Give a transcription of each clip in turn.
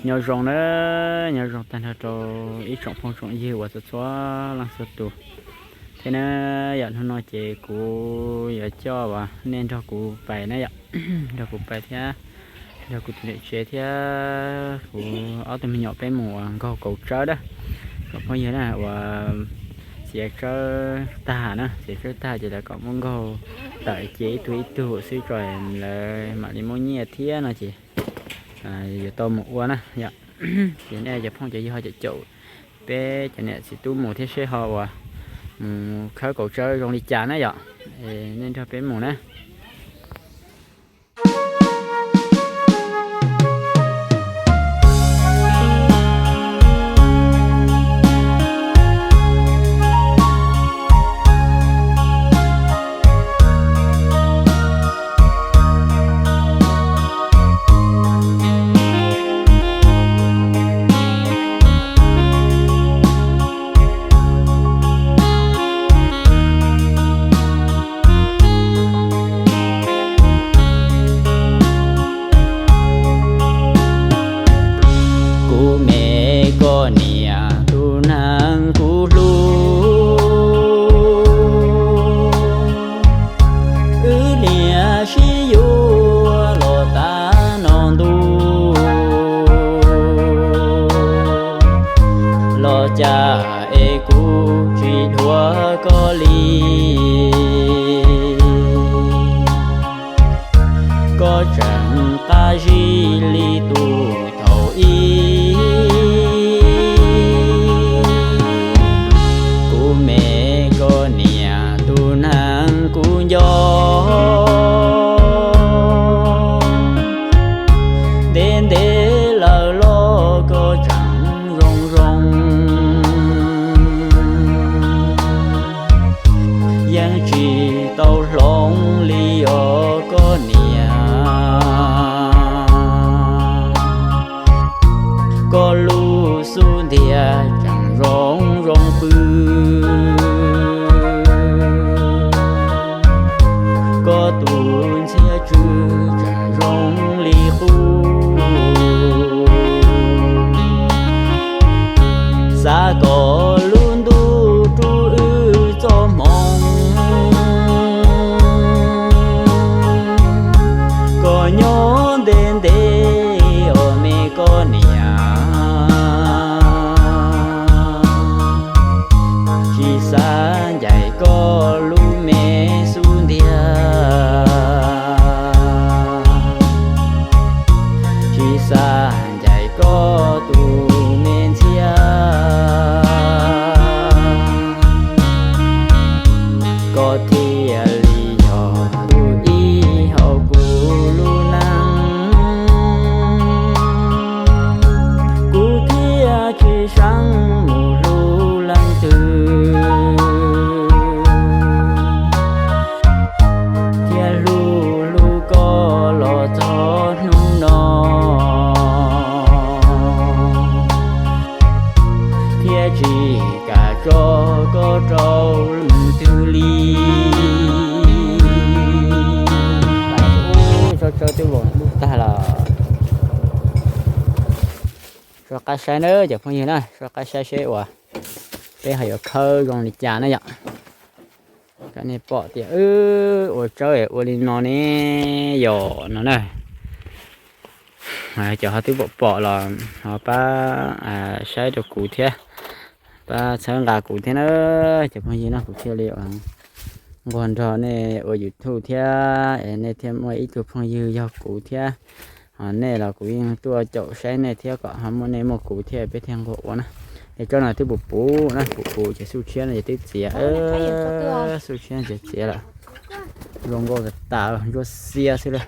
Nyob zoo na, nyob zoo tag nrho rau ib tsoom phooj tsoom ywg uas txhua txhua leej txhua tus thiab na. Yog hnub no ces kuv yuav coj uas nej nrog kuv pais na yom, nrog kuv pais thiab nrog kuv tus niam tsev thiab kuv ob tug me nyuam peb mus uas nkaug kaus tsawb na. Tsoom phooj ywg na, uas txiav tsawb tag na, txiav tsawb tag ces lawv kom muab nkaug tawm ces ib tug ib tug xwb tso lawv mam li muab nyiaj thiab no ces yuav tau mus ua na yom. Ces nej cov phooj cov ywg ho caum caum peb cov niam txiv tub mus thiab seb ho uas mus khawb kaus tsawb zoo li cas na yom. Nej nrog peb mus na. Kuv me koj niam tus neeg kuv hlub, wb niam sib yuav los tag no ntuj, los cas es kuv tsis dhuav koj li. Koj tseem qab zib li tus thaum ub. Kuv me koj niam tus neeg kuv nco, ntev ntev lawm los koj tseem zoo zoo, yeej tsis tau hloov li os koj niam. Koj lub xub ntiag tseem zoo zoo pw, koj tus ntxhiab tsw tseem zoo li qub. Xav kom lub ntuj rub wb txoj hmoo, kom nyob ntev ntev os me koj niam. Tsis xav ncaim koj lub me xub ntiag, tsis xav ncaim koj tus me ntxhiab. Koj thiaj li yog tus ib hauv kuv lub neej, kuv thiaj tsis seev mus hlub leej twg, thiab hlub hlub koj los txog hnub no, thiab tsis kam tso koj rau leej twg li. Ub, tsob tsawb twb vau dub tag lawm. Soj qab saib na cov phooj ywg na, soj qab saib seb uas peb ho yuav khawb zoo li cas na yom. Kom nej pom tias wb ua tsawb ua li no ne, yog no na. Cov ho twb pom pom los ho pab saib rau kuv thiab, pab txhawb nqa kuv thiab na cov phooj ywg no, kuv thiaj li nquag nrog nej ua YouTube thiab, nej thiaj muaj ib tug phooj ywg yog kuv thiab. Ho nej los kuv yeej tuaj caum saib nej thiab kom ho muaj nej muaj kuv thiab peb thiaj nquag ua na. Es tsob no twb puv puv na, puv puv ces xub tshiab no ces twb txiav, xub tshiab ces txiav lawm. Zoo nkauj tas tas, ntsuab xiab xwb lawm.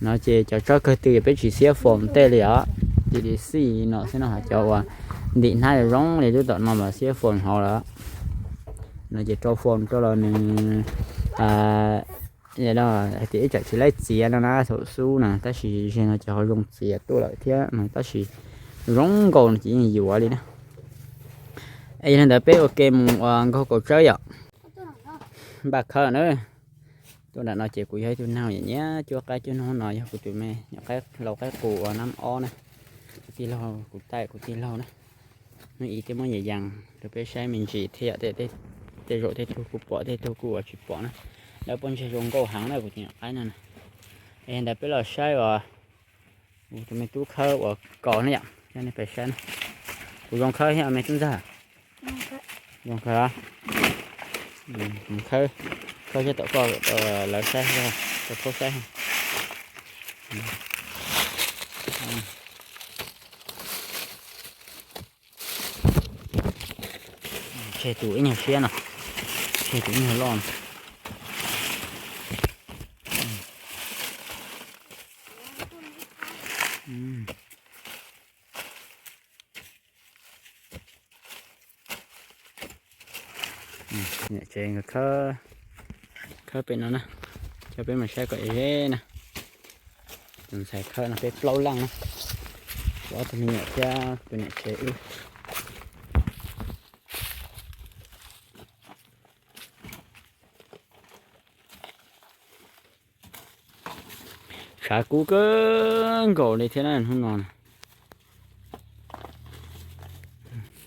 No ces cov tsob kawg twg peb tsis xiab foom tej li os, cia li xij no xwb no, ho cov uas ntim hnab zoo li lub tom no mas xiab foom hauv lawm. No ces rau foom rau los nws hais tias ib tsam tsis laib txiav no na thaum xub na, tab sis zeg no ces ho zoo txiav tuaj lawm thiab no, tab sis zoo nkauj no ces yeej yuav li na. Es yog li ntawd peb ua ke mus ua nkaug kaus tsawb yom. Npaj khawb na. Tuaj nram no ces kuv yog ib tug neeg nyiam cuab qaib cuab nub no, yog kuv tus me nyuam qaib lau qaib qus ua nab ob na. Tij laug, kuv taij kuv tij laug na, hnub ib twb muab yas yas rau peb saib me ntsis thiab, tej zaum tej tug kuj pom tej tug kuj ua tsis pom na. Lawv pob ntseg zoo nkauj heev na kuv tus me nyuam qaib no na. Es ntawd peb los saib uas kuv tus me tub khawb uas kaus ne yom, coj nej pais saib na. Kuv zoo khawb thiab me tub ntxawg? Zoo khawb. Khawb, khawb thiab tom koj, lawv saib, rau phob saib. Tseg tus ib nyuag siab no, tseg tus ib nyuag loj no. Niam tsev nkawd khawb pem no na, coj peb mus saib kom ze na. Tus ntxhais khawb no peb plaub leej na, kuv ob tug me nyuam thiab tus niam tsev wb. Tshav kub kawg nkaus li thiab na hnub no.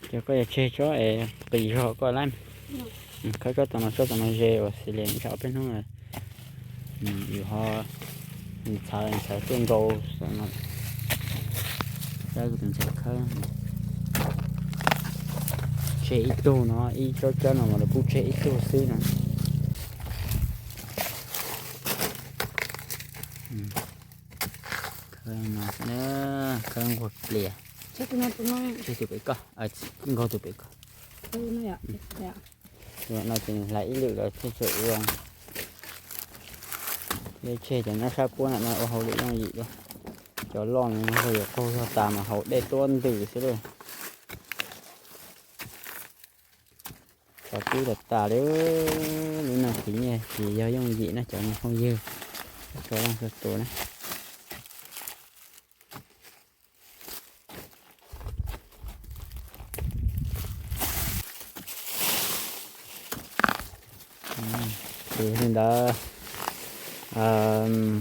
Ces koj yuav tseg tsob es qis zog koj lab. Khawb tsob tom no, tsob tom no ze uas xis li ntshav peb hnub. Yus ho ntxhawv ntxhawv tuaj nkaus no. Saib kuv tus ntxhais khawb. Tseg ib tug no, ib tsob tsob no mas lawv pub tseg ib tug xwb no. Khawb no, khawb nquag plias. Tseg tus pem koj, nkaug tus pem koj. No ces nws hlais ib lwm lawm thiaj tseem ua. Dej tseg cov nyob sab puab ntawm no ua hauj lwm yooj yim dua. Cov loj no yog qaug zog tas mas haus dej tuab ntws xwb lauj. Tshav kub tas tas li, lub neej khwv nyiaj tsis yog yooj yim na cov phooj ywg, txhua leej txhua tus na. Ces li ntawd,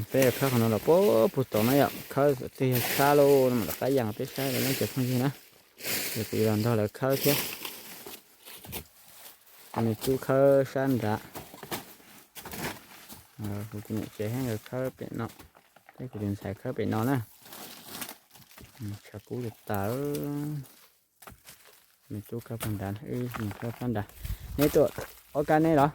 peb yuav khawb qhov no los puag puag tod na yom, khawb twg yog tshab lauj no mam rov qab yas peb saib rau nej cov phooj ywg na. Ces kuv los nrog lawv khawb thiab. Kuv niam tub khawb sab nrad, kuv tus niam tsev thiab nkawd khawb pem no, thiab kuv tus ntxhais khawb pem no na. Tshav kub tas tas. Kuv niam tub khawb puag nrad, wb mus khawb sab nrad. Neb tuaj ob kab neb los?